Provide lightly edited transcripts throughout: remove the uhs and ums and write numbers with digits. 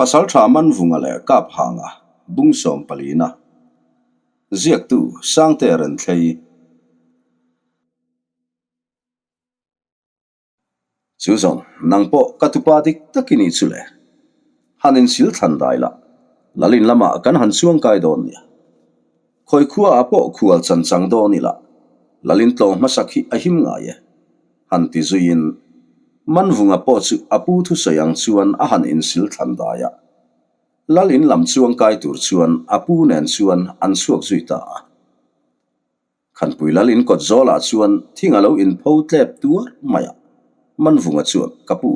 Pasalṭha Manvunga leh Kaphanga bung sawmpalina ziaktu Sangte Renthlei. Chu zawng, nang pawh ka tupa dik tak i nih chu le. Han insil thlan dai la, Lalin lamah kan han chuangkai dawn nia. Khawi khuaah pawh khual chan chang dawn ila, Lalin tlawng hmasak hi a him ngai e. Han ti zuiin, Manvunga pawh chu a pu thusawi ang chuan a han insil thlan dai a. Lalin lam chuangkai tur chuan a pu nen chuan an chhuak zui ta a. Khanpui lal in kawt zawlah chuan thing a lo inpho tlep tuar mai a, Manvunga chuan, Ka pu,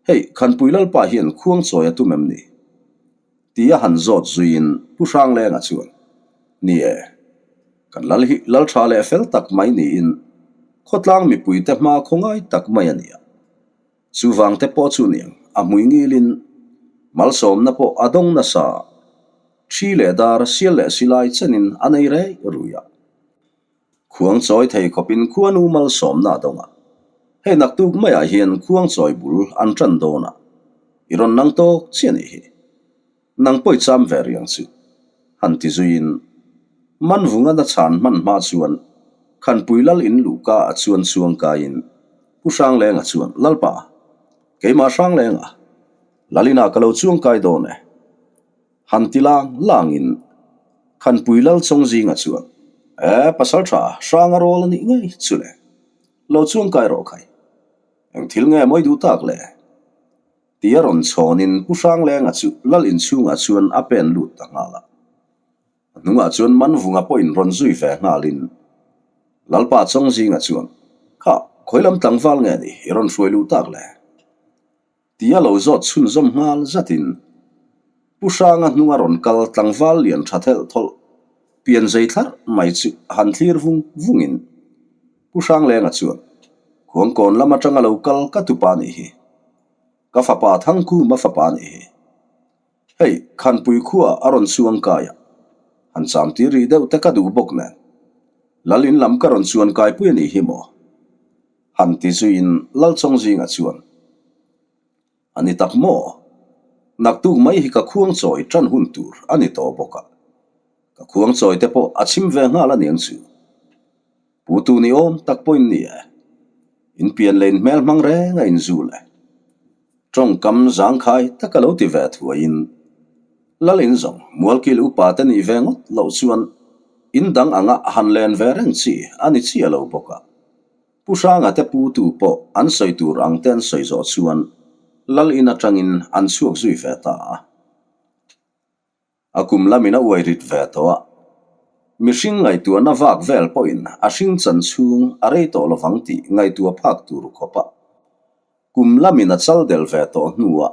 hei Khanpui lalpa hian khuang chawi a tum em ni? Tia han zawt zuiin Pu Hranglenga chuan, Ni e, kan lal hi lal tha leh fel tak mai niin khawtlang mipuite hma khawngai tak mai a ni a, chuvang te pawh chu niang a hmui ngilin malsawmna pawh a dawng nasa. Ṭhi leh dar, sial leh silai chenin a nei rei rui a. Khuang chawi thei khawpin khuanu malsawmna a dawng a. Hei naktuk maiah hian khuang chawi bul an ṭan dawn a, i rawn nang tawk chiah nih hi. Nang pawi cham ve riang chu. Han ti zuiin, Manvunga na chhan hman hma chuan Khanpui lal in luhka a chuan chuang kaiin Pu Hranglenga chuan, Lalpa, keimah Hranglenga, Lalina ka lo chuang kai dawn e. Han ti lang langin Khanpui lal chawng zinga chuan, E, pasal tha, hrang a rawl a nih ngei chu le. Lo chuang kai rawh khai. Eng thil nge mawi duh tak le? Tia rawn chhawnin Pu Hranglenga chu lal inchhungah chuan a pen lut ta nghal a. A hnungah chuan Manvunga pawhin rawn zui ve nghalin Lalpa chawng zinga chuan, Kha, khawi lam tlangval nge ni i rawn hruai luh tak le? Tia lo zawt chhunzawm nghal zatin Pu Hranga hnunga rawn kal tlangval lian tha thelh thawlh pian zei thlarh mai chu han thlir vung vungin Pu Hranglenga chuan Khuangkawn lam atanga lo kal ka tupa nih hi. Ka fapa Thangkhuma fapa nih hi. Hei, Khanpui khua a rawn chuang kai a, han cham tir rih deuh te ka duh bawk nen. Lal in lam ka rawn chuan kaipui a nih hi maw? Han ti zuiin Lalchawng zingah chuan, A ni tak maw? Naktuk mai hi ka khuang chawi tan hun tur a ni tawh bawk a, ka khuang chawi te pawh a chim ve nghal a niang chu. Pu tu ni awm tak pawhin ni e, in pian leh in hmel hmang reng a inzul e. Tawngkam zangkhai tak a lo ti ve thuaiin Lalin zawng Mualkil upa te nih ve ngawt loh chuan in dang anga han len ve reng chi a ni chiah lo bawk a. Pu Hranga te pu tu pawh an sawi tur ang te an sawi zawh chuan Lal in atangin an chhuak zui ve ta a. A kum lamin a uai rit ve tawh a, mihring ngaihtuahna vak vel pawhin a hring chan chhung a rei tawh lovang tih ngaihtuah phak tur khawp a. Kum lamin a chal del ve tawh hnuah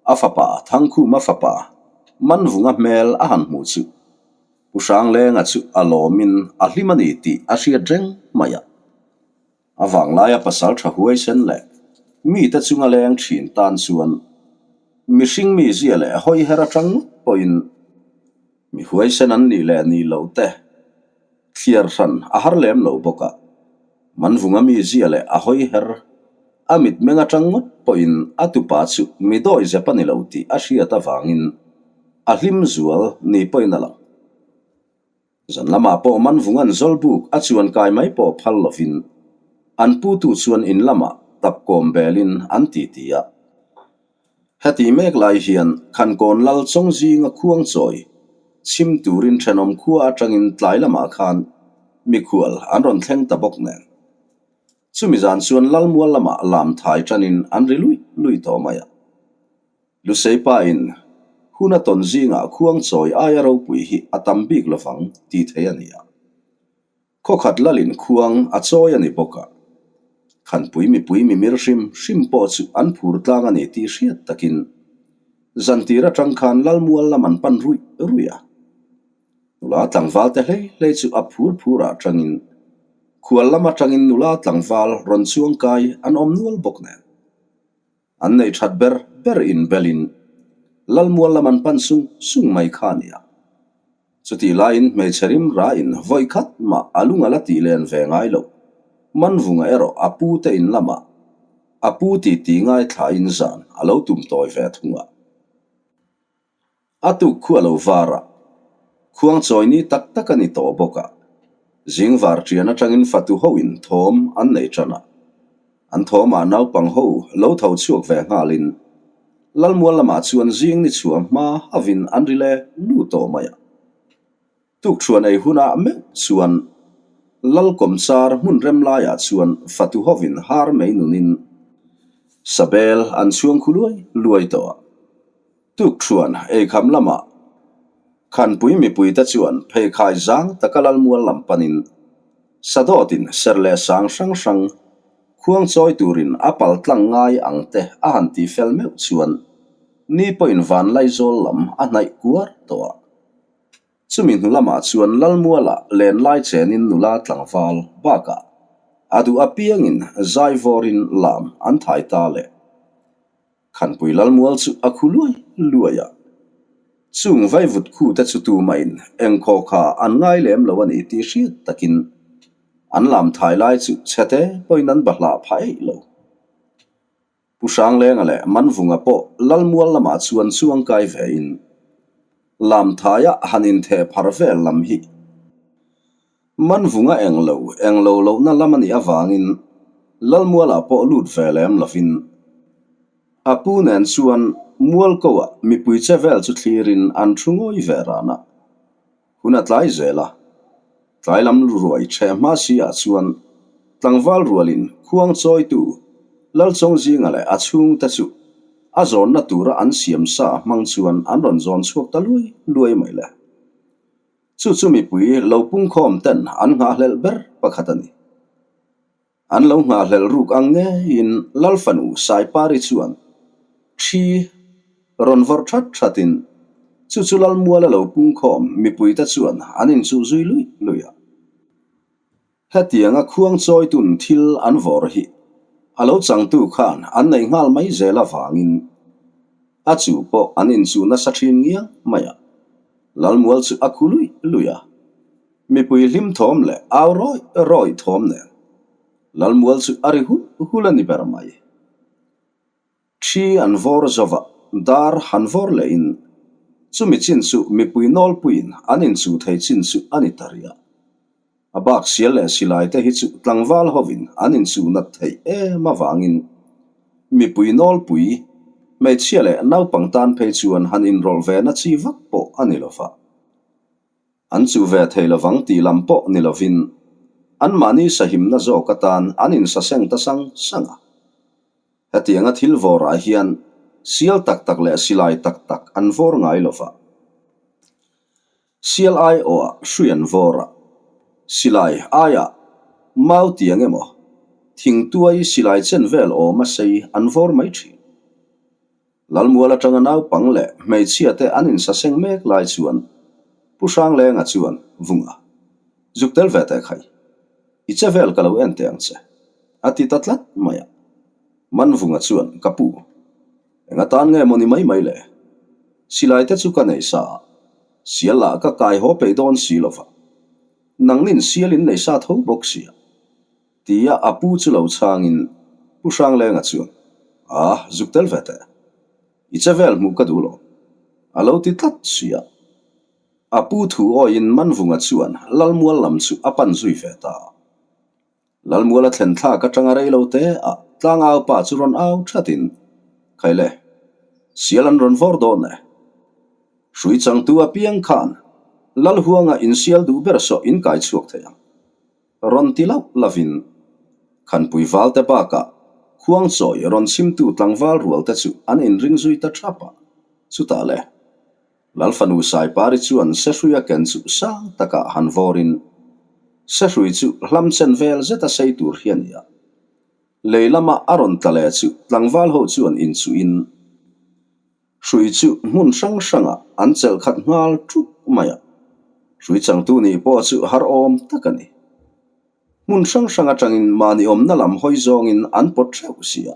a fapa Thangkhuma fapa Manvunga hmel a han hmuh chu Pu Hranglenga chu a lawmin a hlim a ni tih a hriat reng mai a. A vanglaia pasal tha huaisen leh mite chunga leng thin tan chuan mihring mi zia leh hawi her atang ngawt pawhin mi huaisen an nih leh nih loh te thliar hran a har lem lo bawk a. Manvunga mi zia leh a hawi her a mitmeng atang ngawt pawhin a tupa chu mi dawi zep a ni lo tih a hriat avangin a hlim zual ni pawhin a lang. Zan lamah pawh Manvunga'n Zawlbuk a chuan kai mai pawh phal lovin an putu chuan in lamah tap kawm belin an ti ti a. Heti mek lai hian Khankawn Lal Chawng zinga khuang chawi chhim turin thenawm khua atangin tlai lamah khan mikhual an rawn thleng ta bawk nen. Chumi zan chuan Lalmual lamah lam thai tanin an ri luih luih tawh mai a. Lusei pa in hun a tawn zingah khuang chawi aia ropui hi a tam bik lovang tih thei a ni a. Khawkhat lalin khuang a chawi a ni bawk a. Khanpui mipui mimir hrim hrim pawh chu an phur tlang a ni tih hriat takin zantir atang khan Lalmual lam an pan ruih ruih a. Nula tlangval te hlei hlei chu a phur phur ah tangin khual lam atangin nula tlangval rawn chuang kai an awm nual bawk nen. An neih that ber ber in belin Lalmual lam an pan sung sung mai kha a nia. Chutih laiin hmeichhe rim ra in vawi khat mah a lung a la tih len ve ngai loh. Manvunga erawh a pu te in lamah a pu ti ti ngaithla in zan a lo tum tawi ve thung a. A tuk khu a lo var a, khuang chawi ni tak tak a ni tawh bawk a, zing var ṭian aṭangin fatu hoin thawm an nei ṭan a. An thawmah naupang ho lo tho chhuak ve nghalin Lalmual lamah chuan zing ni chhuah hma havin an ri le lu tawh mai a. Tukṭhuan ei hunah meuh chuan Lalkawmchar hmun rem laiah chuan fatu hovin har mai nunin sabel an chhuang khu luai luai tawh a. Tukṭhuan eikham lamah Khanpui mipuite chuan pheikhai zang taka Lalmual lam panin Sadawtin ser leh sang hrang hrang khuang chawi turin a pal tlang ngai ang te a han tih fel meuh chuan ni pawhin Vanlaizawl lam a hnaih kuar tawh a. Chumi hnu lamah chuan Lalmuala len lai chenin nula tlangval bakah a duh apiangin zaivawrin lam an thai ta le. Khanpui Lalmual chu a khu luai luai a. Chung vaivut khute chu tumahin engkhaw kha an ngai lem lo a ni tih hriat takin an lam thai lai chu chhete pawhin an bahlah phah eih lo. Pu Hranglenga leh Manvunga pawh Lalmual lamah chuan chuangkai vein Lamthaia han intheh phar vel lam hi Manvunga englo englo lohna lam a nih avangin Lalmualah pawh lut ve lem lovin a pu nen chuan Mualkoa mipui che vel chu thlirin an thu ngawi ve ran a. Hun a tlai zel a, tlai lam ruai ṭheh hma si ah chuan tlangval rualin khuang chawitu Lalchawng zinga leh a chhungte chu a zawnna tura an siam sa hmang chuan an rawn zawn chhuak ta luai luai mai le. Chu chu mipui lo pungkhawm ten an nghahhlelh ber pakhat a ni. An lo nghahhlelh ruk ang ngeiin Lalfanu Saipari chuan thi rawn vawrh that thatin chu chu Lalmuala lo pungkhawm mipuite chuan an inchuh zui luih luih a. Hetianga khuang chawitun thil an vawrh hi a lo changtu khan an neih nghal mai zel avangin a chu pawh an inchuh nasa thin ngiang mai a. Lalmual chu a khu luih luih a. Mipui hlim thawm leh au rawih rawih thawm nen Lalmual chu a ri hul hul a ni ber mai. Thi an vawr zova dar han vawr lehin chumi chin chu mipui nawlpuiin an inchuh thei chin chu a ni ta rih a. A bak sial leh silai te hi chu tlangval hovin an inchuh nat theih em avangin mipui nawlpui, hmeichhia leh naupang tan phei chuan han inrawlh ve na chi vak pawh a ni lova. An chuh ve thei lovang tih lam pawh ni lovin anmahni sahimna zawk atan an insaseng ta sang sang a. Hetianga thil vawrah hian sial tak tak leh silai tak tak an vawr ngai lova. Sial aiawhah hrui an vawr a, silai aiah mau tiang emaw thingtuai silai chen vel awm a sei an vawr mai thin. Lalmual atanga naupang leh hmeichhia te an insaseng mek lai chuan Pu Hranglenga chuan Vunga, zuk tel ve teh khai, i che vel ka lo en teh ang che, a ti ta tlat mai a. Manvunga chuan Ka pu, eng atan nge maw ni mai mai le? Silai te chu ka nei sa a, sial lah ka kai haw peih dawn si lova, nangnin sial in nei sa tho bawk sia. Tia a pu chu lo chhangin Pu Hranglenga chuan, A, zuk tel ve teh. I che vel hmuh ka duh lo. A lo ti tlat si a. A pu thu awiin Manvunga chuan Lalmual lam chu a pan zui ve ta. Lalmuala thlen thlak atanga rei lo te a tlangau pa chu rawn au thatin, Khaile, sial an rawn vawr dawn e. Hrui changtu apiang khan Lalhuanga insial duh ber sawh in kai chhuak thei ang. Rawn ti lauh lovin Khanpui valte bakah Khuangchawi rawn chhimtu tlangval rualte chu an inring zui ta thap a. Chutah le, Lalfanu Saipari chuan Sehruia ken chu sang takah han vawrin Sehrui chu hlam chen vel zeta sei tur hi a ni a. Lei lama a rawn tla leh chu tlangval ho chuan inchuhin Hrui chu hmun hrang hrangah an chelh khat nghal ṭup mai a, hrui changtu nih pawh chu har awm tak a ni. Hmun hrang hrang atangin mahni awmna lam hawi zawngin an pawt hreuh si a,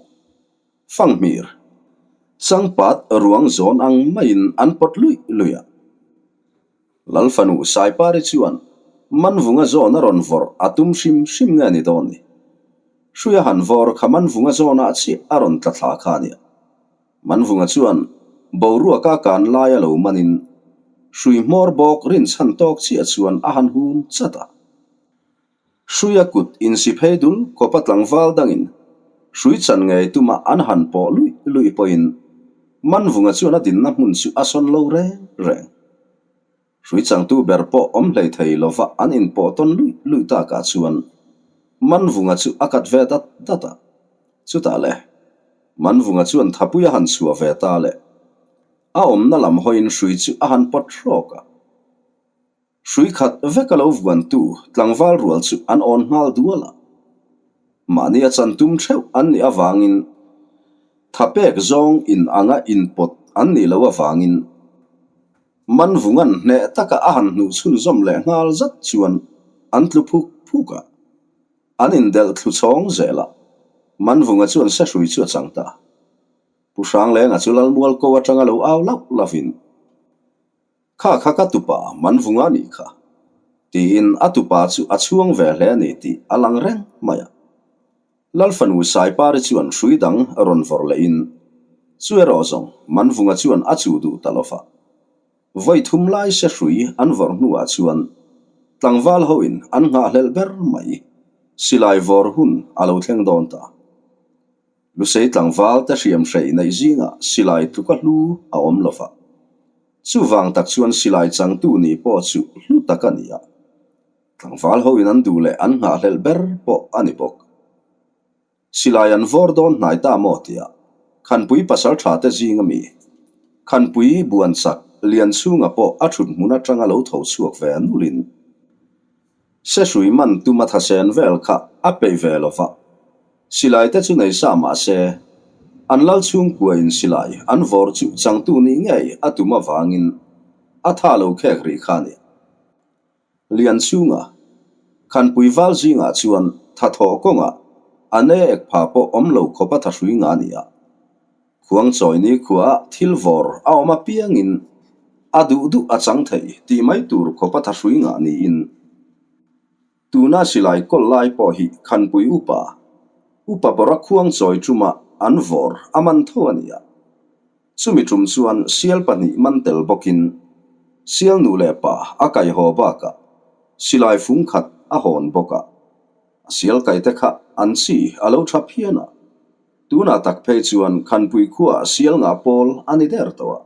fanghmir, changpat ruang zawn ang maiin an pawt luih luih a. Lalfanu Saipari chuan Manvunga zawn a rawn vawrh a tum hrim hrim nge ni dawn ni? Hruia han vawr kha Manvunga zawnah chiah a rawn tla thla kha a nia. Manvunga chuan. Boruaka kan laia lo manin hrui hmawr bawk rinchhan tawk chiah chuan a han hum chat a. Hruia kut insi phei dul kawpa tlangval dangin hrui chan ngei tuma an han pawh luih luih pawhin Manvunga chuan a dinna hmun chu a sawn lo reng reng. Hrui changtu ber pawh awm hlei thei lova an inpawh tawn luih luih takah chuan Manvunga chu a kat ve dat dat a. Chutah le, Manvunga chuan thapui a han chhuah ve ta le. A awmna lam hawiin hrui chu a han pawt hrawk a. Hrui khat vek a lo vuantu tlangval rual chu an awn nghal dual a. Mahni a chan tum theuh an nih avangin thapek zawng in anga inpawt an nih loh avangin Manvunga'n hneh taka a han hnuh chhunzawm leh nghal zat chuan an tlu phuk phuk a. An indelh thlu chhawng zel a, Manvunga chuan sehrui chu a chang ta. Pu Hranglenga chu Lalmual ko atanga lo au lauh lauhin, Kha kha ka tupa Manvunga nih kha, tiin a tupa chu a chhuang ve hle a ni tih a lang reng mai a. Lalfanu Saipari chuan hrui dang rawn vawrh lehin, Chu erawh zawng Manvunga chuan a chuh duh ta lo va. Vawi thum lai se hrui an vawrh hnuah chuan tlangval hoin an nghahhlelh ber mai, silai vawr hun a lo thleng dawn ta. Lusei tlangval te hriam hreih neih zingah silai tluka hlu a awm lo va. Chuvang tak chuan silai changtu nih pawh chu hlu tak a ni a. Tlangval hoin an duh leh an nghahhlelh ber pawh a ni bawk. Silai an vawr dawn hnai ta maw tia Khanpui pasal tha te zing ami Khanpui buan chak Lianchhunga pawh a thut hmun atanga lo tho chhuak ve nulin Sehrui man tuma thasen vel kha a peih ve lo va, silai te chu nei sa mah se an lal chhungkuain silai an vawr chu changtu nih ngei a tum avangin a tha lo khek rih kha a ni. Lianchhunga, Khanpui val zingah chuan thathawh kawngah a ne ek pha pawh awm lo khawp a thahrui nga a ni a. Khuangchawi ni khuaah thil vawr a awm apiangin a duh duh a chang thei tih mai tur khawp a thahrui ngah niin tuna silai kawl lai pawh hi Khanpui upa, upa bawra khuangchawi ṭuma an vawr a man tho a ni a. Chumi tum chuan sial pahnih man tel bawkin sial nu leh pa a kai haw bakah silai fung khat a hawn bawk a, a sial kaite kha an chi a lo tha phian a, tunah tak phei chuan Khanpui khuaah sial ngah pawl a ni der tawh a,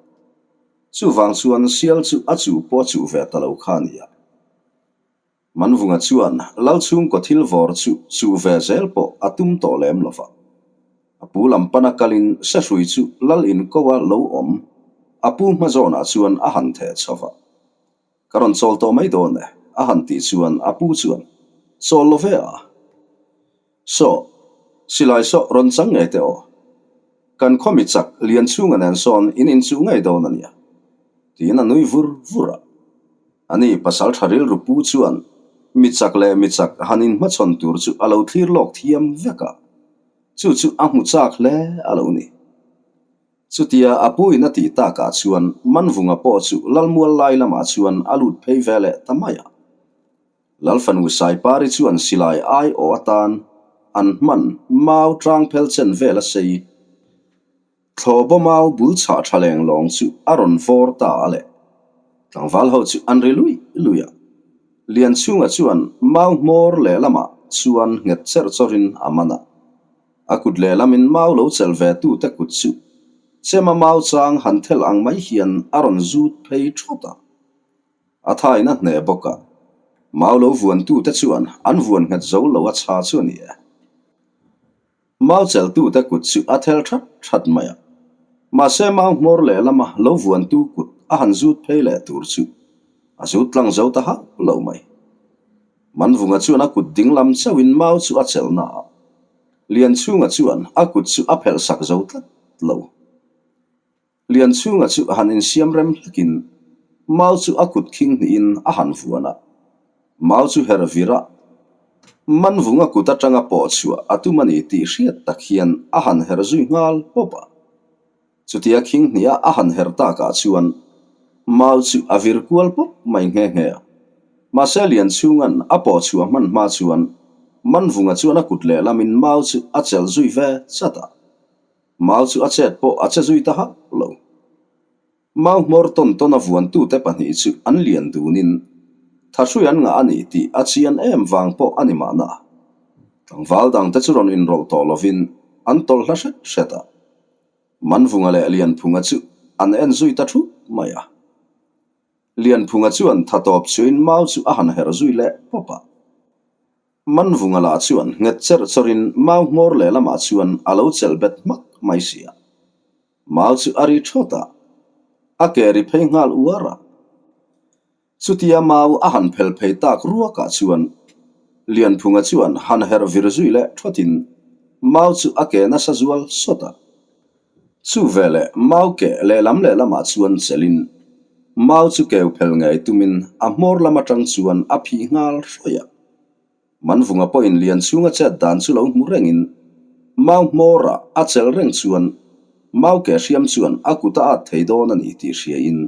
chuvang chuan sial chu a chuh pawh a chuh ve ta lo kha a ni a. Manvunga chuan Lal chhungkaw thil vawr chu chuh ve zel pawh a tum tawh lem lo va. A pu lam pana kalin Sehrui chu Lal inkoa lo awm a pu hma zawnah chuan a han theh chho va. Ka rawn chawl tawh mai dawn e, a han tih chuan a pu chuan, Chawl lo ve a. Saw, silai saw rawn chang ngei teh aw. Kan khaw mi chak Lianchhunga nen sawn in inchuh ngei dawn a nia, tiin a nui vur vur a. Ani pasal tha rilru pu chuan mi chak leh mi chak han inhmachhawn tur chu a lo thlir lawk thiam vek a, chu chu a hmu chak hle a lo ni. Chutia a pu in a tih takah chuan Manvunga pawh chu Lalmual lai lamah chuan a lut phei ve leh ta mai a. Lalfanu Saipari chuan silai aiawh atan an hman mau tang phel chen vel a sei. Thlawhbaw mau bul chhah tha leng lawng chu a rawn vawr ta a le. Tlangval ho chu an ri lui lui a. Lianchhunga chuan mau hmawr lehlamah chuan nghet cherh chawrin a man a. A kut lehlamin mau lo chelh ve tute kut chu chema mau chang han thelh ang mai hian a rawn zut phei thawt a. A thain a hneh bawk a, mau lo vuantute chuan an vuan nghet zo lo a chha chu a ni e. Mau chelhtute kut chu a thel that that mai a, mahse mau hmawr lehlama lo vuantu kut a han zut phei leh tur chu a zut tlang zo ta hauh lo mai. Manvunga chuan a kut dinglam chauhin mau chu a chelhna a, Lianchhunga chuan a kut chu a phelh sak zo tlat lo. Lianchhunga chu han insiam rem hlekin mau chu a kut khing hnihin a han vuan a, mau chu her vir a, Manvunga kut atanga pawh chhuah a tum a ni tih hriat tak hian a han her zui nghal pawp a. Chutia khing hniha a han her takah chuan mau chu a vir kual pawp mai nghe nghe a. Mahse Lianchhunga'n a pawh chhuah hman hma chuan Manvunga chuan a kut lehlamin mau chu a chelh zui ve chat a. Mau chu a chet pawh a che zui ta hauh lo. Mau hmawr tawn tawn a vuantute pahnih chu an lian dunin thahrui an ngah a ni tih a chian em vang pawh a ni mahna. Tlangval dangte chu rawn inrawlh tawh lovin an tawlh hla hret hret a. Manvunga leh Lianphunga chu an en zui ta thup mai a. Lianphunga chuan tha tawp chuin mau chu a han herh zui leh pawp a. Manvunga lah chuan nghet cherh chawrhin mau hmawr lehlamah chuan a lo chelh bet hmak mai si a. Mau chu a ri thawt a, a ke ri phei nghal uar a. Chutia mau a han phel phei tak ruakah chuan Lianphunga chuan han herh vir zui leh thawtin mau chu a ke nasa zual sawt a. Chu veleh mau keh lehlam lehlamah chuan chelhin mau chu keu phel ngei tumin a hmawr lam atang chuan a phih nghal hrawih a. Manvunga pawhin lian chhunga chet dan chu lo hmu rengin mau hmawrah a chelh reng chuan mau keh hriam chuan a kut a at thei dawn a ni tih hriain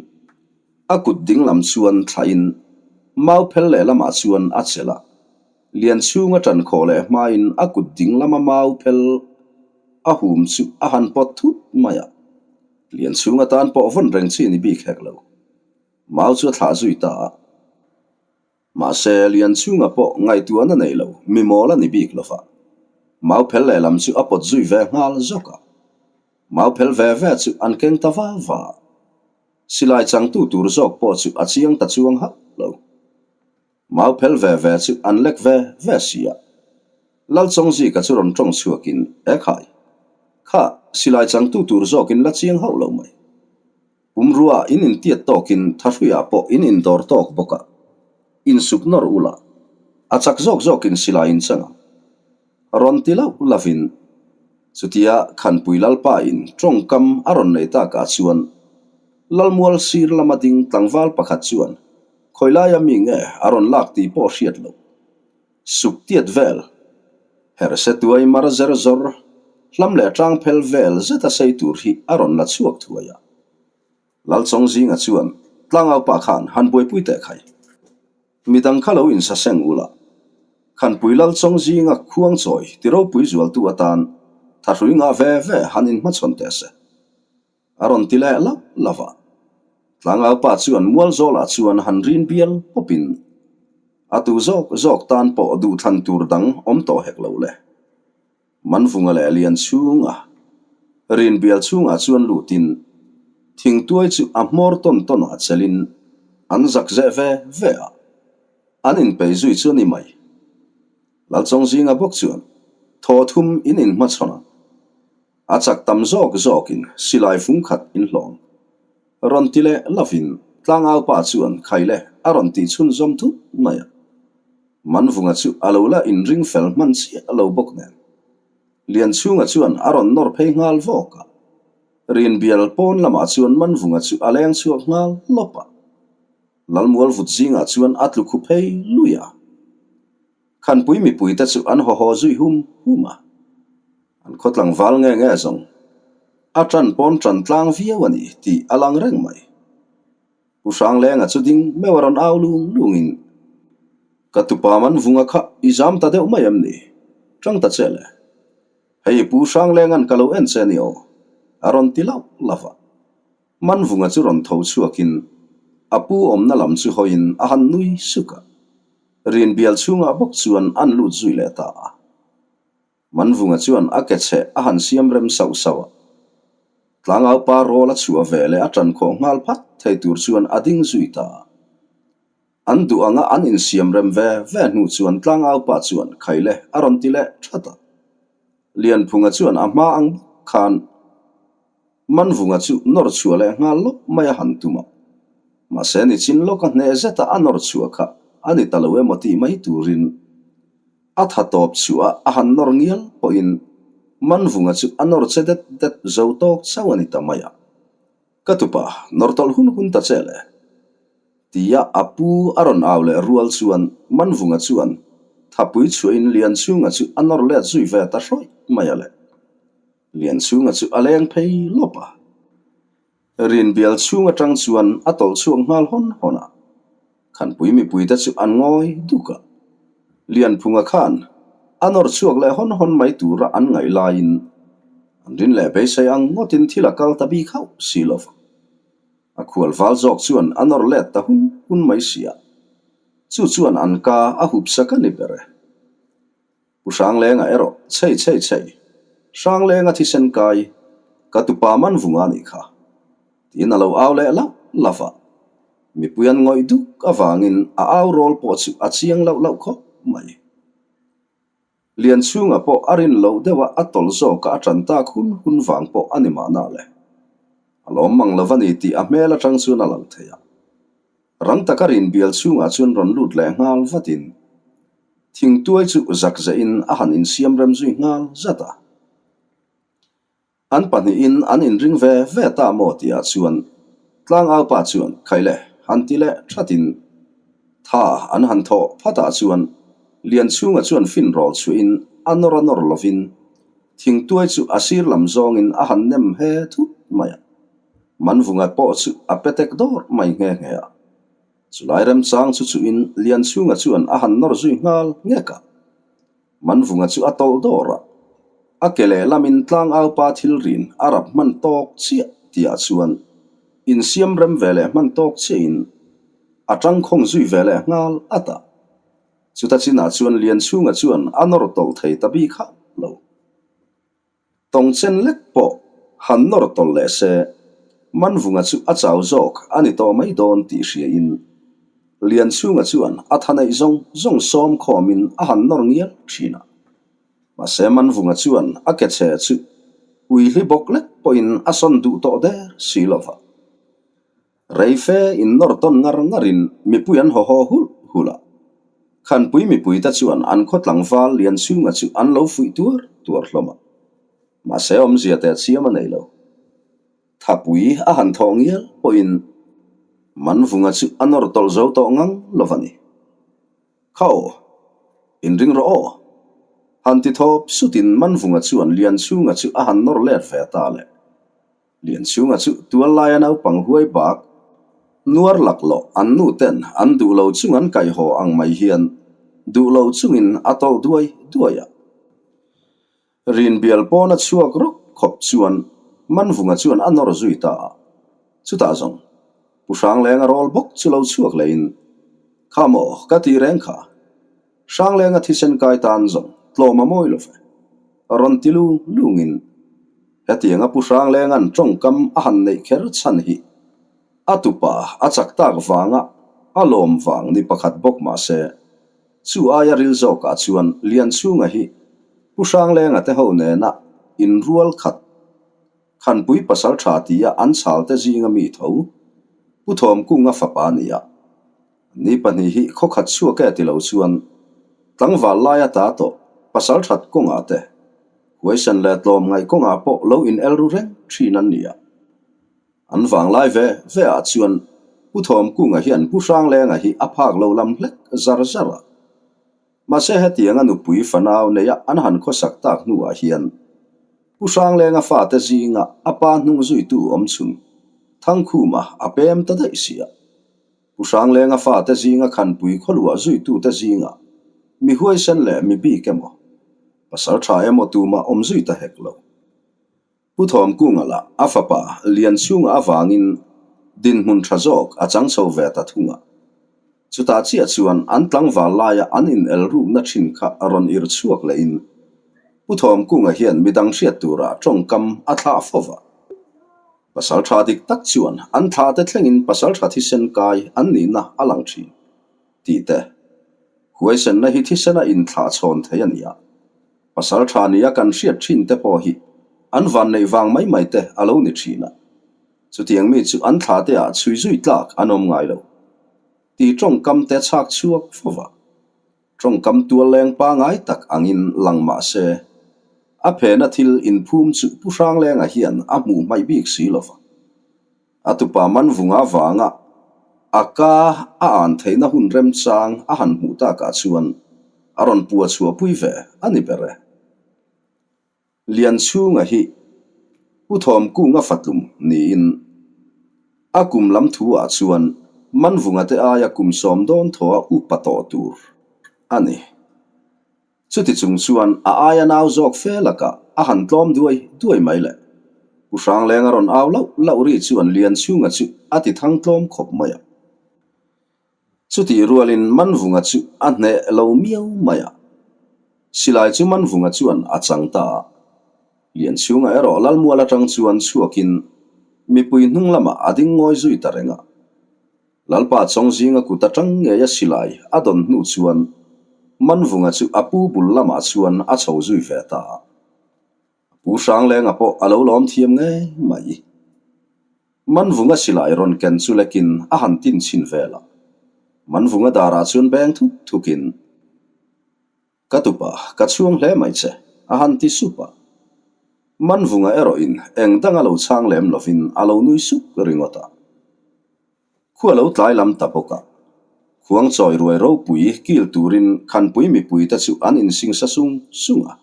a kut dinglam chuan thlahin mau phel lehlamah chuan a chelh a. Lian chhunga ṭan khawh leh hmain a kut ding lama mau phel a hum chu a han pawt thut mai a. Lian chhung atan pawh vawn reng chi ni bik hek lo. Mau chu a thlah zui ta a. Mahse, Lian chhunga pawh ngaihtuahna nei lo, mi mawl a ni bik lo va. Mau phel lehlam chu a pawt zui ve nghal zawk a. Mau phel ve ve chu an keng ta va va a. Silai changtu tur zawk pawh chu a chiang ta chuang hauh lo. Mau phel ve ve chu an lek ve ve si a. Lalchawngzika chu rawn tawng chhuakin, E khai! Kha, silai changtu tur zawkin la chiang hauh lo mai. Pumrua in intiat tawkin Thahruiah pawh in indawr tawk bawk a. Insuk nawr ula, a chak zawk zawkin silai in chang ang. Rawn ti lauh lovin, chutia Khanpui Lalpa in tawngkam a rawn nei takah chuan Lalmual sir lama ding tlangval pakhat chuan Khawilaia mi nge a rawn lak tih pawh hriat loh. Suk tiat vel, herse tuai mar zer zawr, hlam leh tang phel vel zeta sei tur hi a rawn la chhuak thuai a. Lalchawng zinga chuan tlangaupa khan han buaipui teh khai. Midang kha lo insaseng ula, Khanpui Lalchawng zinga khuang chawi ti ropui zualtu atan thahrui ngah ve ve han inhmachhawn teh se. A rawn ti leh lauh lauh a. Tlangaupa chuan mual zawlah chuan han rin bial pawpin a tu zawk zawk tan pawh duhthlan tur dang awm tawh hek lo le. Manvunga leh lian chhunga rin bial chhungah chuan lutin thingtuai chu a hmawr tawn tawnah chelin an zak zeh ve ve a, an inpei zui chu a ni mai. Lalchawng zinga bawk chuan thaw thum in inhmachhawn a. A chak tam zawk zawkin silai fung khat in hlawm. Rawn ti leh lovin tlangaupa chuan khaile a rawn tih chhunzawm thut mai a. Manvunga chu a lo la inring fel hman chiah lo bawk nen. Lianchhunga chuan a rawn nawr phei nghal vawk a. Rinbial pawn lamah chuan Manvunga chu a leng chhuak nghal lawp a. Lalmual vut zingah chuan a tlu khu phei lui a. Khanpui mipuite chu an haw haw zui hum hum a, an khaw tlangval nge nge zawng a ṭan pawn ṭan tlang viau a ni tih a lang reng mai. Pu Hranglenga chu ding meuh a rawn au lung lungin, Ka tupa man vunga kha i zam ta deuh mai em ni? Ṭang ta che le. Hei Pu Hranglenga'n ka lo en che ni aw, a rawn ti lauh lauh a. Manvunga chu rawn tho chhuakin a pu awmna lam chu hawiin a han nui suk a. Rinbial chhungah bawk chuan an lut zui leh ta a. Manvunga chuan a ke chheh a han siam rem sauh sauh a. Tlangaupa rawl a chhuah ve leh a ṭan khawh nghal phat thei tur chuan a ding zui ta a. An duh anga an insiam rem ve ve hnu chuan tlangaupa chuan khaile a rawn ti leh that a. Lianphunga chuan a hma ang bawk khan Manvunga chu nawr chhuah leh nghal lawk mai a han tum a. Mahse nichin lawka hneh zeta a nawr chhuah kha a ni ta lo emaw tih mai turin a tha tawp chhuah a han nawr ngial pawhin Manvunga chu a nawr che det det zo tawk chauh a ni ta mai a. Ka tupa, nawr tawlh hun hun ta che le. Tia a pu a rawn au leh rual chuan Manvunga chuan thapui chhuahin Lianchhunga chu a nawr let zui ve ta hrawih mai a le. Lianchhunga chu a leng phei lawp a. Rinbial chhung atang chuan a tawlh chhuak nghal hawn hawn a. Khanpui mipuite chu an ngawi duk a. Lianphunga khan a nawr chhuak leh hawn hawn mai tura an ngaih laiin an rin leh beisei ang ngawtin thil a kal ta bik hauh si lo va. A khual val zawk chuan a nawr let ta hun hun mai sia. Chu chuan an ka a hup sak a ni ber e. Pu Hranglenga erawh chei chei chei, Hranglenga thisen kai, ka tupa man vunga nih kha. Tiin a lo au leh lauh lauh a. Mipui an ngawih duk avangin a au rawl pawh chu a chiang lauh lauh khawp mai. Lianchhunga pawh a rin loh deuha a tawlh zawka a ṭan tak hun hun vang pawh a ni mahna le. A lawm mang lo va ni tih a hmel aṭang chuan a lang thei a. Rang taka rin bial chhungah chuan rawn lut leh nghal vatin thingtuai chu zak zehin a han insiam rem zui nghal zat a. An pahnihin an inring ve ve ta maw tihah chuan tlangaupa chuan Khaile han ti leh thatin tha an han thawh phatah chuan Lianchhunga chuan fin rawl chhuahin a nawr a nawr lovin thingtuai chu a sir lam zawngin a han nem he thut mai a. Manvunga pawh chu a pe tek dawr mai nghe nghe a. Chulai remchang chu chuhin Lianchhunga chuan a han nawr zui nghal nghek a. Manvunga chu a tawlh dawr a, a ke lehlamin tlangaupa thil rin a rap hman tawk chiah tihah chuan insiam rem ve leh hman tawk chiahin a tangkhawng zui ve leh nghal at a. Chuta chinah chuan Lianchhunga chuan a nawr tawlh thei ta bik hauh lo. Tawngchen lek pawh han nawr tawlh leh se, Manvunga chu a chau zawk a ni tawh mai dawn tih hriain Lianchhunga chuan a tha neih zawng zawng sawm khawmin a han nawr ngial thin a. Mahse Manvunga chuan a ke chhe chu uihli bawk lek pawhin a sawn duh tawh der si lova. Rei fe in nawr tawn ngar ngarin mipui an haw haw hulh hulh a. Khanpui mipuite chuan an khaw tlangval Lianchhunga chu an lo fuih tuar tuar hlawm a. Mahse awmzia teh chiam a nei lo. Thapui a han thawh ngial pawhin Manvunga chu a nawr tawlh zo tawh ngang lo va ni. Kha aw, inring rawh aw. Han ti thawp sutin Manvunga chuan Lianchhunga chu a han nawr let ve ta le. Lianchhunga chu tual laia naupang huai bak nuar laklawh an nu ten an duh lo chung an kaihhaw ang mai hian duh lo chungin a tawlh duai duai a. Rinbial pawna chhuak rawk khawp chuan Manvunga chuan a nawr zui ta a. Chutah zawng Pu Hranglenga rawl bawk chu lo chhuak lehin, Kha maw ka ti reng kha. Hranglenga thisen kai tan zawng tlawm a mawi lo ve. Rawn ti lung lungin hetianga Pu Hranglenga'n tawngkam a han neih kher chhan hi a tupa a chak tak vanga a lawm vang ni pakhat bawk mah se, chu aia ril zawkah chuan Lianchhunga hi Pu Hranglenga te ho nena inrual khat Khanpui pasal tha tia an chhalte zinga mi tho Pu Thawmkunga fapa a ni a. Ni pahnih hi khawkhat chhuak e ti lo chuan tlangval laia ta tawh pasal that kawngah te, huaisen leh tlawm ngaih kawngah pawh lo in el ru reng thin an ni a. An vanglai ve ve ah chuan Pu Thawmkunga hian Pu Hranglenga hi a phak lo lam hlek zar zar a. Mahse hetianga nupui fanau neia an han khawsak tak hnuah hian Pu Hranglenga fate zinga a pa hnung zuitu awm chhun Thangkhuma a pem ta daih si a. Pu Hranglenga fate zinga khanpui khawluah zuitute zingah mi huaisen leh mi bik emaw, pasal tha emaw tumah awm zui ta hek lo. Pu Thawmkunga lah a fapa Lianchhunga avangin dinhmun tha zawk a chang chho ve ta thung a. Chutah chiah chuan an tlangval laia an inel rukna thin kha a rawn ir chhuak lehin Pu Thawmkunga hian midang hriat turah tawngkam a thlah fo va. Pasal tha dik tak chuan an thla te thlengin pasal tha thisen kai an nihna a lang thin tih te huaisenna hi thisena inthlah chhawn thei a ni a. Pasal tha nia kan hriat thin te pawh hi an vanneih vang mai mai te a lo ni thin a. Chutiang mi chu an thla te ah chhui zui tlak an awm ngai lo tih tawngkam te chhak chhuak fo va. Tawngkam tual leng pangai tak angin lang mah se, a phena thil inphum chu Pu Hranglenga hian a hmuh hmaih bik si lo va. A tupa Manvunga vanga a ka a an theihna hun remchang a han hmuh takah chuan a rawn pua chhuahpui ve a ni ber e. Lianchhunga hi Pu Thawmkunga fatlum niin a kum lam thu-ah chuan Manvunga te aia kum sawm dawn thaw a upa tawh tur a ni. Chuti chung chuan a aia nau zawk fe lakah a han tlawm duai duai mai le. Pu Hranglenga rawn au lauh lauh ri chuan Lianchhunga chu a ti thang tlawm khawp mai a. Chutih rualin Manvunga chu a hneh lo miau mai a. Silai chu Manvunga chuan a chang ta a. Lianchhunga erawh Lalmual atang chuan chhuakin mipui hnung lamah a ding ngawi zui ta reng a. Lalpa Chawngzinga kut atang ngeia silai a dawn hnu chuan Manvunga chu a pu bul lamah chuan a chho zui ve ta a. Pu Hranglenga pawh a lo lawm thiam ngei mai. Manvunga silai rawn ken chu lekin a han tin chhin vel a. Manvunga darah chuan beng thuk thukin, Ka tupa, ka chhuang hle mai che, a han ti sup a. Manvunga erawhin eng dang a lo chhang lem lovin a lo nui suk ringawt a. Khua lo tlai lam ta bawk a. Khuang chawi ruai ropui kil turin Khanpui mipuite chu an insingsa sung sung a.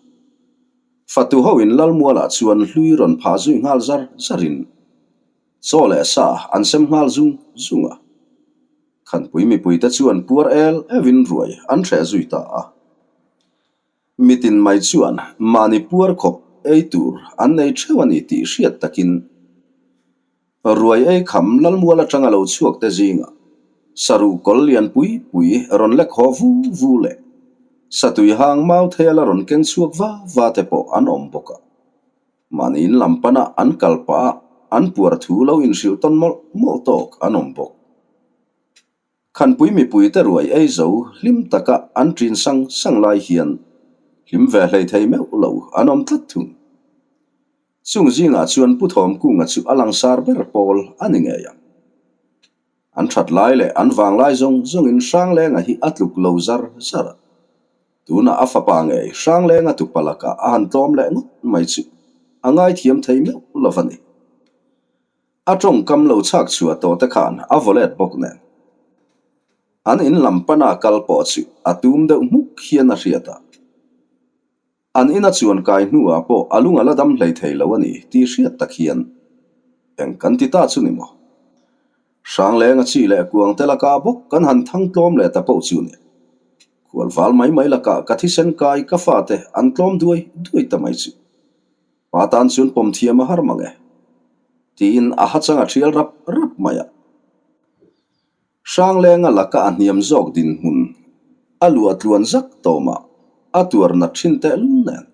Fatu hoin Lalmualah chuan hlui rawn phah zui nghal zar zarin chaw leh sa an sem nghal zung zung a. Khanpui mipuite chuan puar el euhin ruai an hreh zui ta a. Mitin mai chuan mahni puar khawp ei tur an nei theuh a ni tih hriat takin Ruai ei kham Lalmual atanga lo chhuak te zingah saruh kawl lian pui pui rawn lek haw vu vu leh satui hang mau thel a rawn keng chhuak va va te pawh an awm bawk a. Mahni in lam pana an kal pah a an puar thu lo inhrilh tawn mawlh mawlh tawk an awm bawk. Khanpui mipuite ruai ei zo hlim taka an ṭin sang sang lai hian hlim ve hlei thei meuh lo an awm tlat thung. Chung zingah chuan Pu Thawmkunga chu a langsar ber pawl a ni ngei ang. An that lai leh an vang lai zawng zawngin Hranglenga hi a tluk lo zar zar a. Tunah a fapa ngei Hranglenga tupa lakah a han tlawm leh ngawt mai chu a ngaithiam thei meuh lo va ni. A tawngkam lo chhak chhuah tawh te khan a vaw let bawk nen. An in lam pana kal pawh chu a tum deuh hmuk hian a hriat a. An ina chuan kai hnuah pawh a lung a la dam hlei thei lo a ni tih hriat tak hian eng kan ti ta chu ni maw? Hranglenga chi leh kuang te laka bawk kan han thang tlawm leh ta poh chu ni. Khualval mai mai lakah ka thisen kai ka fate an tlawm duai duai ta mai chu. Pa tan chuan pawm thiam a har mang e tiin a hachang a thial rap rap mai a. Hranglenga laka a hniam zawk dinhmun a luah tluan zak tawmah a tuar nat thin tehlul nen.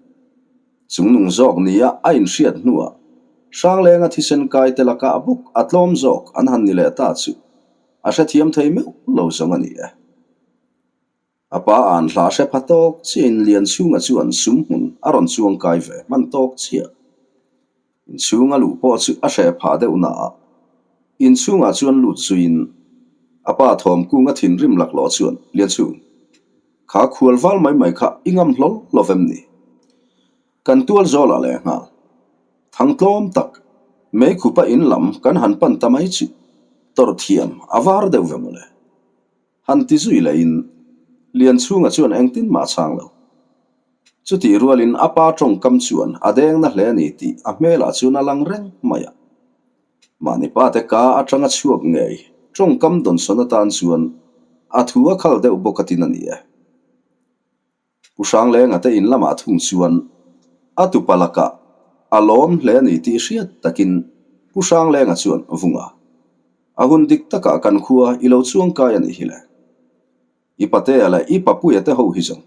Chungnung zawk nia a inhriat hnuah Hranglenga thisen kai te laka a bawk a tlawm zawk an han ni leh ta chu a hrethiam thei meuh lo zawng a ni e. A pa an hla hre pha tawk chiahin Lianchhunga chuan sum hmun a rawn chuang kai ve hman tawk chiah. Inchhunga luh pawh chu a hreh phah deuh naah inchhungah chuan lut zuiin a pa thawm kunga thinrim laklawh chuan, Lianchhung, kha khual val mai mai kha i ngam hlawl lo vem ni? Kan tual zawlah leh nghal. Thang tlawm tak, meikhupa in lam kan han pan ta mai chu tawrh thiam a var deuh ve mawle. Han ti zui lehin Lianchhunga chuan engtin mah a chhang lo. Chutih rualin a pa tawngkam chuan a deng na hle a ni tih a hmelah chuan a lang reng mai a. Mahni pate ka atanga chhuak ngei tawngkam dawnsawn atan chuan a thu a khal deuh bawk a tin a ni e. Pu Hranglenga te in lamah thung chuan a tupa lakah a lawm hle a ni tih hriat takin Pu Hranglenga chuan Vunga, a hun dik takah kan khua i lo chuang kai a nih hi le. I patea leh i papuia te ho hi zawng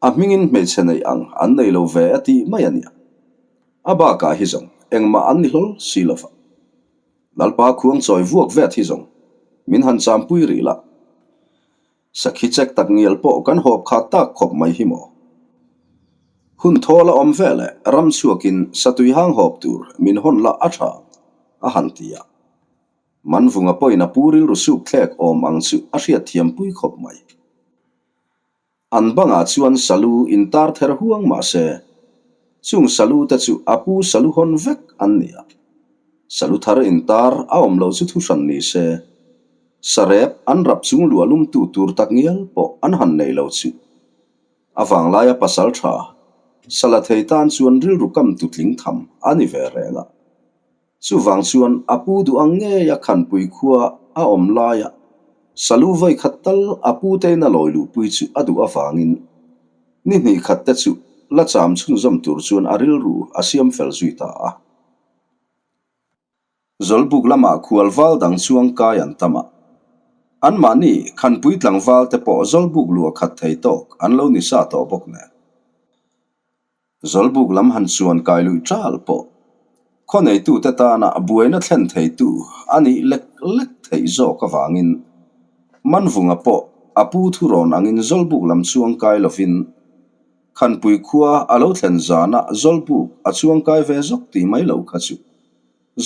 a hmingin hmeichhe neih ang an nei lo ve a tih mai a nia. A bakah hi zawng engmah an ni hlawl si lova. Lalpa khuang chawi vuak vet hi zawng min han champui rih lah. Sakhi chek tak ngial pawh kan hawp khat tak khawp mai hi maw? Hun thawl a awm veleh ram chhuakin satui hang hawp tur min hawn lah a tha ang, a han ti a. Manvunga pawhin a pu rilru suk thlek awm ang chu a hriatthiam pui khawp mai. An bangah chuan salu intar ther huang mah se, chung salu te chu a pu salu hawn vek an ni a. Salu thar intar a awm lo chu thuhran ni se. Sarep an rap chung luah lumtu tur tak ngial pawh an han nei lo chu. A vanglaia pasal tha, sala thei tan chuan rilru kam tu tling tham a ni ve reng a. Chuvang chuan a pu duh ang ngei a khanpui khua a awm laia salu vawi khat tal a pu tein a lawi luhpui chu a duh avangin ni hnih khat te chu la cham chhunzawm tur chuan a rilru a siam fel zui ta a. Zawlbuk lamah khual val dang chuang kai an tam a. Anmahni Khanpui tlangval te pawh Zawlbuk luah khat thei tawk an lo ni sa tawh bawk nen. Zawlbuk lam han chuan kai luih ṭal pawh khaw neitute tana buaina thlen theitu a nih lek lek theih zawk avangin Manvunga pawh a pu thurawn angin Zawlbuk lam chuang kai lovin Khanpui khua a lo thlen zanah Zawlbuk a chuang kai ve zawk tih mai lo kha chu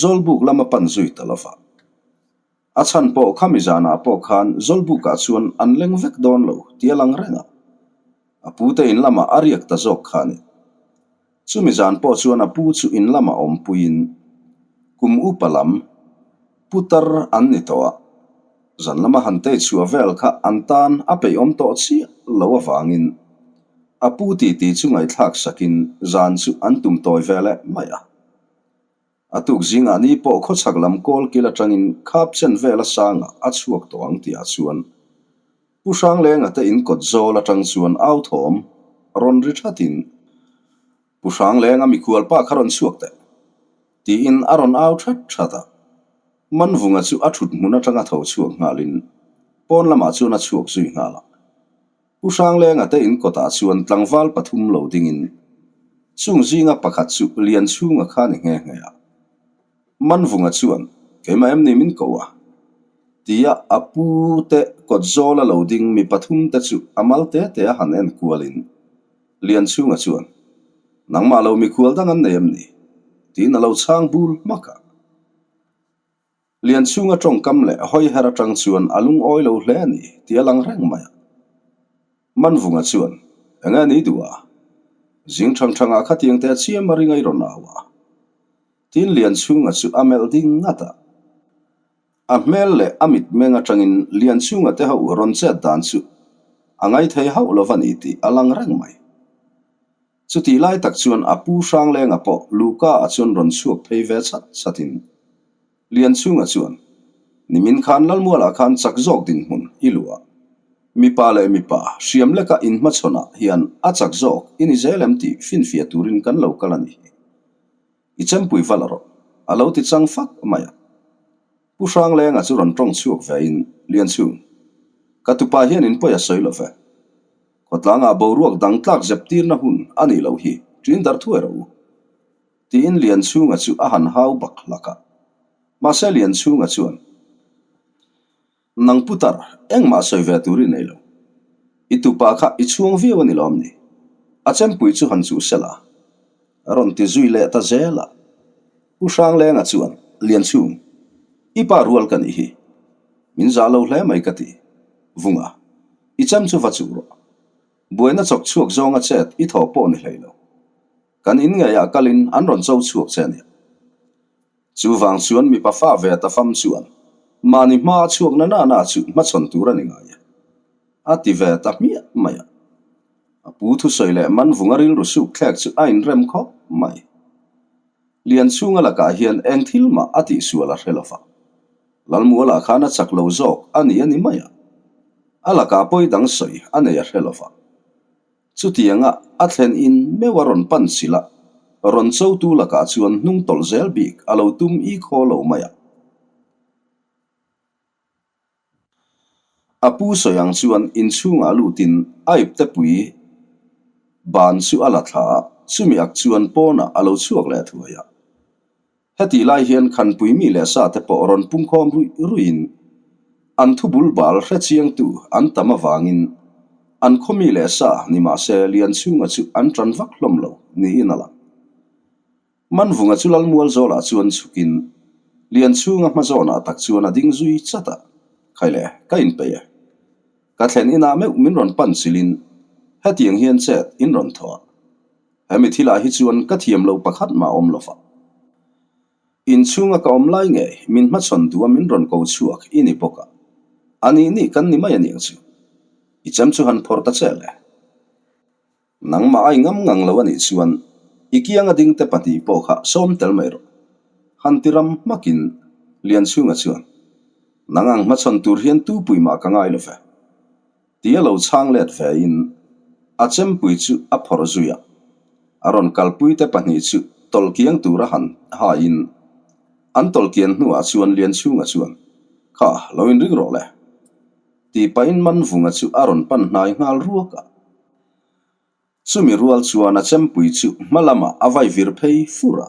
Zawlbuk lam a pan zui ta lova. A chhan pawh khami zanah pawh khan Zawlbukah chuan an leng vek dawn lo tih a lang reng a, a pute in lamah a riak ta zawk kha a ni. Chumi zan pawh chuan a pu chu in lamah awmpuiin kum upa lam putar an ni tawh a, zan lama han tei chhuah vel kha an tan a peihawm tawh chiah lo avangin a pu titi chu ngaihthlak sakin zan chu an tum tawi ve leh mai a. A tuk zingah ni pawh khawchhak lam kawl kil atangin khap chen vel a sangah a chhuak tawh ang tihah chuan Pu Hranglenga te in kawt zawl atang chuan au thawm rawn ri thatin Pu Hranglenga mikhual pa kha rawn chhuak teh tiin a rawn au that that a. Manvunga chu a thut hmun atanga tho chhuak nghalin pawn lamah chuan a chhuak zui nghal a. Pu Hranglenga te in kawtah chuan tlangval pathum lo dingin chung zinga pakhat chu Lianchhunga kha ni nghe nghe a. Manvunga chuan, Keimah em ni min ko a? tia a pu te kawt zawla lo ding mi pathum te chu a mal te te a han en kualin Lianchhunga chuan, Nangmah lo mikhual dang an nei em ni? tiin a lo chhang bul hmak a. Lianchhunga tawngkam leh hawiher atang chuan a lungawi lo hle a ni tih a lang reng mai a. Manvunga chuan, Enge ni duh a? Zing thang thangah khatiang te a chiam a ring a i rawn au a. Tin Lianchhunga chu a melh ding ngat a. A hmel leh a mitmeng atangin Lianchhunga te ho rawn chet dan chu a ngaithei hauh lo va ni tih a lang reng mai. Chutih lai tak chuan a pu Hranglenga pawh Luka ah chuan rawn chhuak phei ve chat chatin Lianchhunga chuan, Nimin khan Lalmualah khan chak zawk dinhmun i luh a, mipa leh mipa hriam leka inhmachhawnah hian a chak zawk i ni zel em tih finfiah turin kan lo kal a ni hi. I chempui va la rawh, a lo ti chang fak mai a. Pu Hranglenga chu rawn tawng chhuak vein, Lianchhung, ka tupa hian in pawi a sawi lo ve. Khawtlangah boruak dang tlak zep tirna hun a nih loh hi ṭin darh thuai rawh u. Tiin Lianchhunga chu a han hau bak hlak a. Mahse Lianchhunga chuan, Nang putar, engmah sawi ve tur i nei lo. I tupa kha i chhuang viau a ni lawm ni? A chempui chu han chuh sela. A rawn ti zui leh ta zel a. Pu Hranglenga chuan, Lianchhung, i pa rual ka nih hi. Min zah lo hle mai ka ti. Vunga, i chem chu va chuh rawh. Buaina chawk chhuak zawnga chet i thaw pawh ni hlei lo. Kan in ngeiah kalin an rawn cho chhuak che a nia. Chuvang chuan mipa fa ve ta fam chuan mahni hma a chhuak na na na chu hmachhawn tur a ni ngai e. A ti ve ta hmiah mai a. A pu thusawi leh Manvunga rilru suk thlek chu a inrem khawp mai. Lianchhunga lakah hian eng thil mah a tihsual a hre lo va. Lalmualah khan a chak lo zawk a ni a ni mai a. A lakah pawi dang sawi a nei a hre lo va. Chutianga a thlen in meuh a rawn pan chilh a, rawn chotu lakah chuan hnung tawlh zel bik a lo tum i khaw lo mai a. A pu sawi ang chuan inchhungah lutin a iptepui ban chu a la thla a, chumi ak chuan pawnah a lo chhuak leh thuai a. Hetih lai hian Khanpui mi leh sa te pawh rawn pungkhawm ruih ruihin an thu bul bal hre chiangtu an tam avangin an khaw mi leh sa ni mah se Lianchhunga chu an tan vak hlawm lo niin a lang. Manvunga chu Lalmual zawlah chuan chhukin Lianchhunga hma zawnah tak chuan a ding zui chat a, Khaile, ka inpeih e. Ka thlen inah meuh min rawn pan chilhin hetiang hian chet in rawn thaw a. Hemi thilah hi chuan ka thiam lo pakhat mah awm lo va. Inchhunga ka awm lai ngei min hmachhawn duh a min rawn ko chhuak i ni bawk a. A nih nih kan ni mai a niang chu. I chem chu han phawrh ta che le. Nangmah a i ngam ngang lo a nih chuan i kianga ding te pahnih pawh kha sawm tel mai rawh. Han ti ram hmakin Lianchhunga chuan, Nang ang hmachhawn tur hian tupui mah ka ngai lo ve. Tia lo chhang let vein a chempui chu a phawrh zui a, a rawn kalpui te pahnih chu tawlhkiang tura han haiin. An tawlhkian hnuah chuan Lianchhunga chuan, Kha, lo inring rawh le. Tih pahin Manvunga chu a rawn pan hnai nghal ruak a. Chumi rual chuan a chempui chu hma lamah a vai vir phei fur a.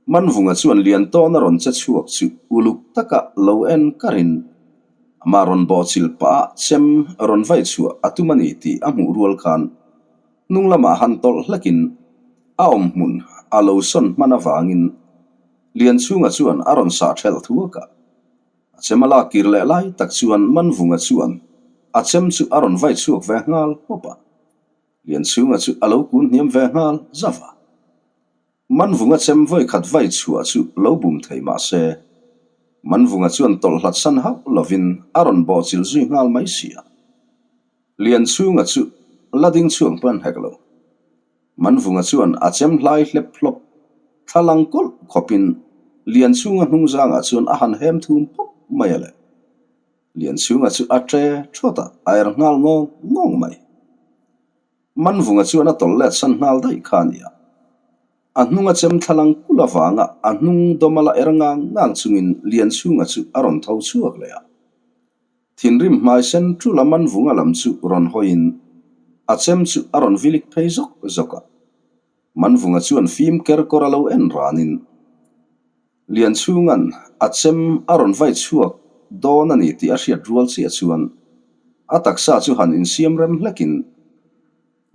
Manvunga chuan Liantawna rawn che chhuak chu uluk taka lo en karin amah rawn bawhchilh pah a chem rawn vai chhuah a tum a ni tih a hmuh rual khan hnung lamah han tawlh hlekin a awm hmun a lo sawn hman avangin Lianchhunga chuan a rawn sah ṭhelh thuak a. A chem a lak kir leh lai tak chuan Manvunga chuan a chem chu a rawn vai chhuak ve nghal pawp a. Lianchhunga chu a lo kun hniam ve nghal zauh a. Manvunga chem vawi khat vai chhuah chu lo bum thei mah se, Manvunga chuan tawlh hlat san hauh lovin a rawn bawhchilh zui nghal mai si a. Lianchhunga chu la ding chhuak hman hek lo. Manvunga chuan a chem hlai hlep hlawp thla lang kawlh khawpin Lianchhunga hnung zangah chuan a han hem thum pawp mai a le. Lianchhunga chu a ṭe ṭhawt a, a er nghal ngawng ngawng mai. Manvunga chuan a tawlh let san nghal daih kha a ni a. A hnunga chem thla lang kulh avanga a hnung dawma la er ngang ngang chungin Lianchhunga chu a rawn tho chhuak leh a. Thinrim hmai sen ṭula Manvunga lam chu rawn hawiin a chem chu a rawn vilik phei zawk zawk a. Manvunga chuan fim ker kawr a lo en ranin Lianchhunga'n a chem a rawn vai chhuak dawn a ni tih a hriat rual chiah chuan a taksa chu han insiam rem hlekin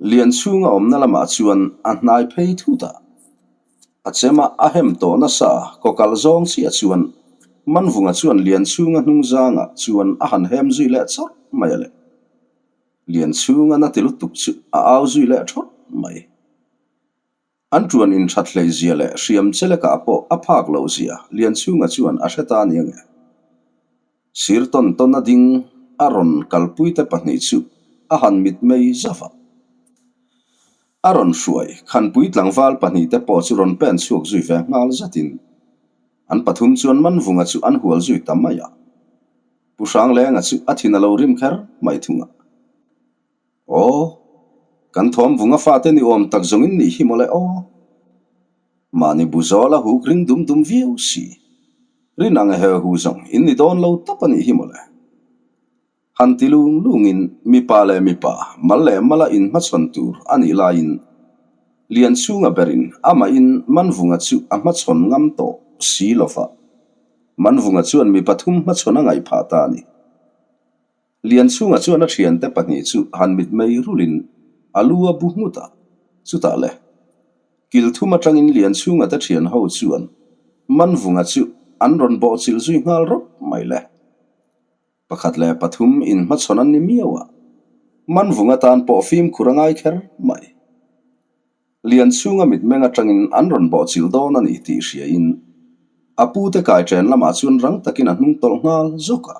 Lianchhunga awmna lamah chuan a hnai phei thut a. A chema a hem tawh nasa kawkalh zawng chiah chuan Manvunga chuan Lianchhunga hnung zangah chuan a han hem zui leh chawrh mai a le. Lianchhunga na ti lutuk chu a au zui leh thawt mai. An tuan inthat hlei zia leh hriam chelekah pawh a phak loh zia Lianchhunga chuan a hre ta nia nge. Sir tawn tawn a ding a rawn kalpuite pahnih chu a han mitmei zauh a. A rawn hruai khanpui tlangval pahnihte pawh chu rawn pen chhuak zui ve nghal zatin an pathum chuan Manvunga chu an hual zui ta mai a. Pu Hranglenga chu a thin a lo rim kher mai thung a. Aw, kan thawm vunga fate ni awm tak zawng in nih hi mawle aw. Mahni bu zawl a huk ring dum dum viau si. Rin ang he hu zawng in ni dawn lo tawp a nih hi mawle. Han ti lung lung in mipa leh mipa, mal leh mala in hmachhawn tur a nih laiin Lianchhunga berin amah in Manvunga chu a hmachhawn ngam tawh si lova. Manvunga chuan mi pathum hmachhawn a ngaih phah ta a ni. Lianchhunga chuan a thiante pahnih chu han mitmei rulin a lu a bu nghut a, chutah le, kil thum atangin Lianchhunga te thian ho chuan Manvunga chu an rawn bawhchilh zui nghal rawp mai le. Pakhat leh pathum inhmachhawn an ni miau a, Manvunga tan pawh fimkhur a ngai kher mai. Lianchhunga mitmeng atangin an rawn bawhchilh dawn a ni tih hriain a pute kaiṭen lamah chuan rang takin a hnung tawlh nghal zawk a.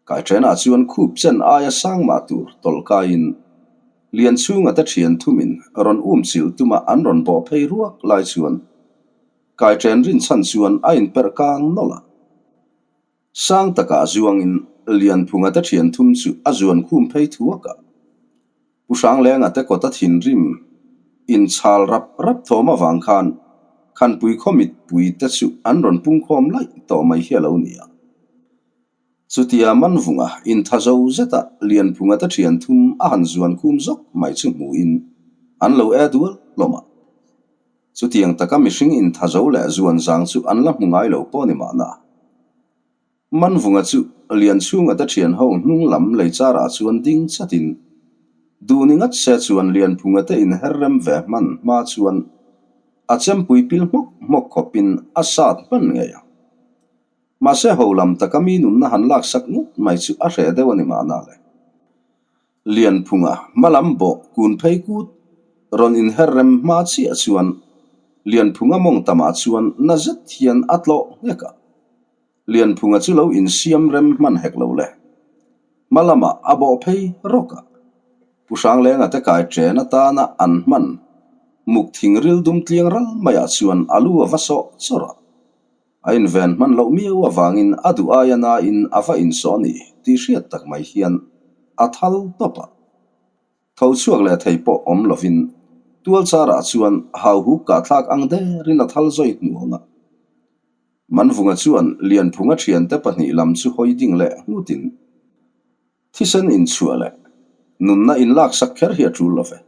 Kaiṭenah chuan khup chen aia sang mah tur tawlh kaiin Lianchhunga te ṭhian thumin rawn um chilh tuma an rawn bawh phei ruak lai chuan kaiṭen rinchhan chuan a inperh kang nawlh a. Sang takah zuangin Lianphunga te ṭhian thum chu a zuan khum phei thuak a. Pu Hranglenga te kawta thinrim inchhal rap rap thawm avang khan Khanpui khaw mitpui te chu an rawn pungkhawm laih tawh mai hi a lo ni a. Chutia Manvunga intha zo zeta Lianphunga te ṭhian thum a han zuan khum zawk mai chu hmuhin an lo e dual hlawm a. Chutiang taka mihring intha zo leh zuan zang chu an la hmu ngai lo pawh ni mahna. Manvunga chu Lianchhunga te ṭhian ho hnung lam lei charah chuan ding chatin duh ni ngat se chuan Lianphunga te inher rem ve hman hma chuan a chempui pil hmawk hmawk khawpin a sat hman ngei ang. Mahse ho lam taka mi nunna han laksak ngawt mai chu a hreh deuh a ni mahna le. Lianphunga hmalam bawh kun phei kut rawn inher rem hma chiah chuan Lianphunga mawng tamah chuan na zet hian a tlawh nghek a. Lianphunga chu lo insiam rem hman hek lo le. Hma lamah a bawh phei rawk a. Pu Hranglenga te kai chen atana an hman muk thing ril dum tliang ral maiah chuan a lu a va sawh chawrh a. A inven hman loh miau avangin a duh aia nain a va insawh a ni tih hriat tak mai hian a thal tawp a. Tho chhuak leh thei pawh awm lovin tual charah chuan hauhuk kahthlak ang derin a thal zawi hnuang a. Manvunga chuan Lianphunga thiante pahnih lam chu hawi ding leh nghutin thisen inchhuah leh nunna inlaksak kher hi a tul lo ve.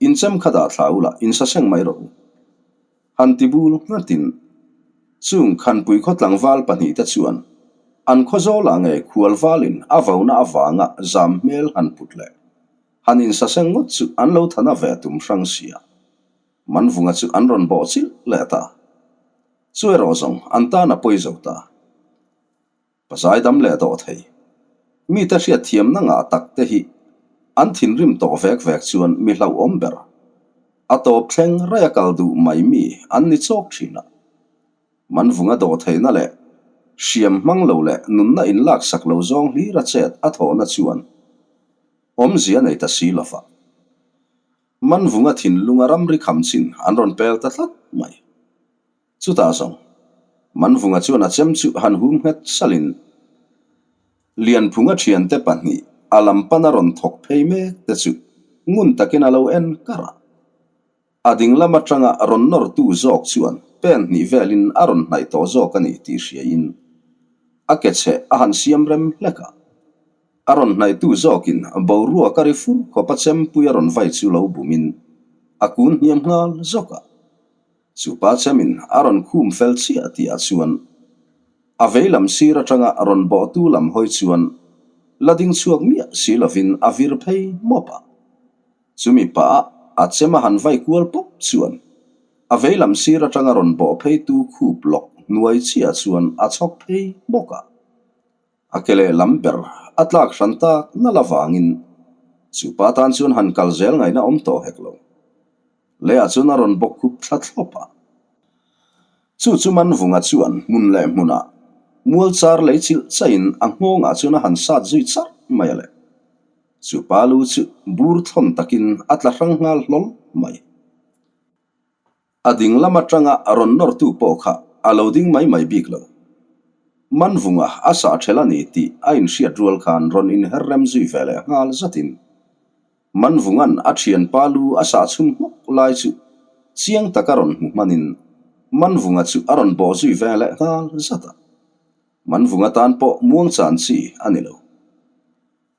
Inchem kha dah thla ula insaseng mai rawh u. Han ti bul nghatin chung Khanpui khaw tlangval pahnihte chuan an khawzawlah ngei khualvalin a vona avanga zam hmel han put leh han insaseng ngawt chu an lo thana ve tum hrang sia. Manvunga chu an rawn bawh chilh leh ta. Chu erawh zawng an tan a pawi zo ta. Pazai dam leh dawh thei. Mite hriatthiamna ngah tak te hi an thinrim tawh vek vek chuan mi hlauhawm ber. A tawp thleng raia kal duh mai mi an ni chawk thin a. Manvunga dawh theihna leh hriam hmang lo leh nunna inlaksak lo zawng hlira chet a thawhna chuan awmzia nei ta si lova. Manvunga thinlunga ramri kham chin an rawn pel ta tlat mai. Chutah zawng, Manvunga chuan a chem chu han hum nghet salhin Lianphunga thiante pahnih a lam pana rawn thawk phei mek te chu ngun takin a lo en kar a. A ding lam atanga rawn nawrtu zawk chuan pen hnih velin a rawn hnaih tawh zawk a ni tih hriain a ke chheh a han siam rem hlek a. A rawn hnaihtu zawkin boruak a ri fur khawp a chempui a rawn vai chu lo bumin a kun hniam nghal zawk a. Chu pa chemin a rawn khum fel chiah tihah chuan a vei lam sir atanga rawn bawhtu lam hawi chuan la ding chhuak miah si lovin a vir phei mawp a. Chumi pah a chem a han vai kual pawp chuan a vei lam sir atanga rawn bawh pheitu khup lawk hnuai chiah chuan a chhawk phei bawk a. A ke leh lam ber a tlak hran tak nalh avangin chu pa tan chuan han kal zel ngaihna awm tawh hek lo. Leiah chuan a rawn bawk khup thla thlawp a. Chu chu Manvunga chuan hmun leh hmunah mual char lei chilh chaihin a nghawngah chuan a han sat zui charh mai a le. Chu pa lu chu bur thawn takin a tla hrang nghal hlawl mai. A ding lam atanga rawn nawrtu pawh kha a lo ding mai mai bik lo. Manvunga a sah ṭhel a ni tih a inhriat rual khan rawn inher rem zui ve leh nghal zatin Manvunga'n a ṭhianpa lu a sah chhun hmawk lai chu chiang taka rawn hmu hmanin Manvunga chu a rawn bawh zui ve leh nghal zat a. Manvunga tan pawh muangchan chi a ni lo.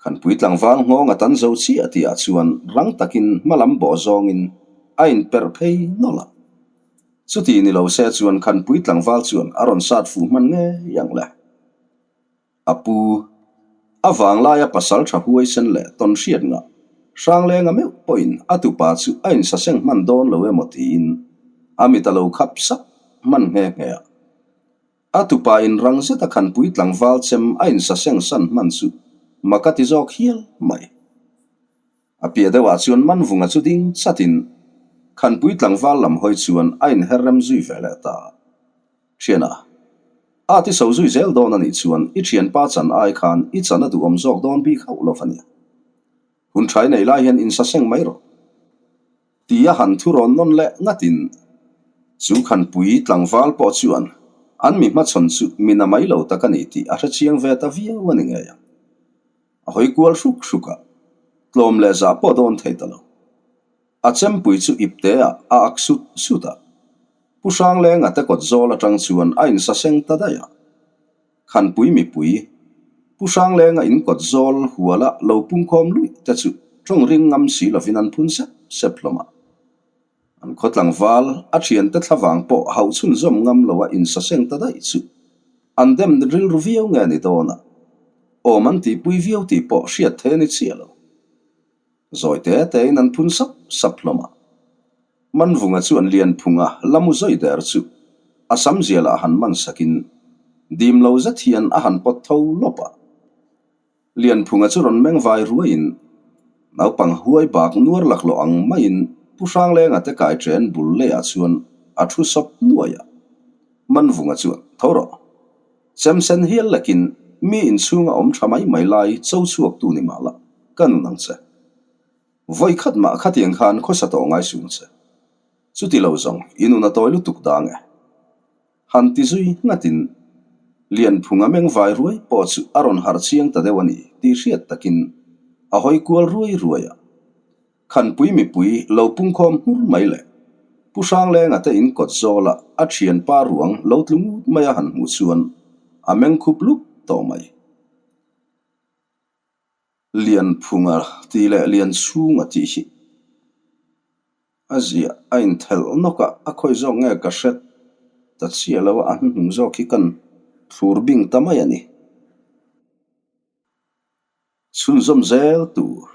Khanpui tlangval nghawng a tan zo chiah tihah chuan rang takin hma lam bawh zawngin a inperh phei nawlh a. Chuti ni lo se chuan Khanpui tlangval chuan a rawn sat fuh hman ngei ang le. A pu, a vanglaia pasal tha huaisen leh tawn hriat ngah Hranglenga meuh pawhin a tupa chu a insaseng hman dawn lo emaw tiin a mit a lo khap sap hman nghe nghe a. A tupa in rang zet a khanpui tlangval chem a insaseng san hman chu mak a ti zawk hial mai. A piah deuhah chuan Manvunga chu ding chatin khanpui tlangval lam hawi chuan a inher rem zui ve leh ta. Thiana, a ti so zui zel dawn a nih chuan i thianpa chan ai khan i chan a duhawm zawk dawn bik hauh lo a nia. Hun tha i nei lai hian insaseng mai rawh. Tia han thu rawn nawn leh ngatin chu khanpui tlangval pawh chuan an mi hmachhawn chu mi na mai lo tak a ni tih a hre chiang ve ta viau a ni ngei ang. A hawi kual hruk hruk a, tlawm leh zah pawh dawn thei ta lo. A chempui chu ipte ah a ak sut sut a, Pu Hranglenga te kawt zawl atang chuan a insaseng ta daih a. Khanpui mipui, Pu Hranglenga in kawt zawl huala lo pungkhawm luih te chu tawng ring ngam si lovin an phun sep sep hlawm a. An khaw tlangval a thiante thlavang pawh hauh chhunzawm ngam loa insaseng ta daih chu an dem rilru viau nge ni dawn a, awm an tihpui viau tih pawh hriat thei a ni chiah lo. Zawi te tein an phun sap sap hlawm a. Manvunga chuan Lianphunga la mu zawi der chu a sam zialah han man sakin dim lo zet hian a han pawt tho lawp a. Lianphunga chu rawn meng vai ruaiin naupang huai bak nuar laklawh ang maiin Pu Hranglenga te kai chen bul leiah chuan a thu sawp nuai a. Manvunga chuan, Tho rawh. Chemsen hial lekin mi inchhunga awm tha mai mai lai cho chhuaktu ni mah la, ka nun ang che. Vawi khat mah khatiang khan khawsa tawh ngai sung che. Chuti lo zawng i nun a tawi lutuk dang e. Han ti zui nghatin Lianphunga meng vai ruai pawh chu a rawn harh chiang ta deuh a ni tih hriat takin a hawi kual ruai ruai a. Khanpui mipui lo pungkhawm hmur mai le. Pu Hranglenga te in kawt zawla a thianpa ruang lo tlu ngut mai a han hmuh chuan a meng khup lup tawh mai. Lianphunga tih leh Lianchhunga tih hi a ziah a inthelh nawk a, a khawi zawk nge ka hre ta chiah lo a, a hnuhnung zawk hi kan thlur bing ta mai a ni. Chhunzawm zel tur.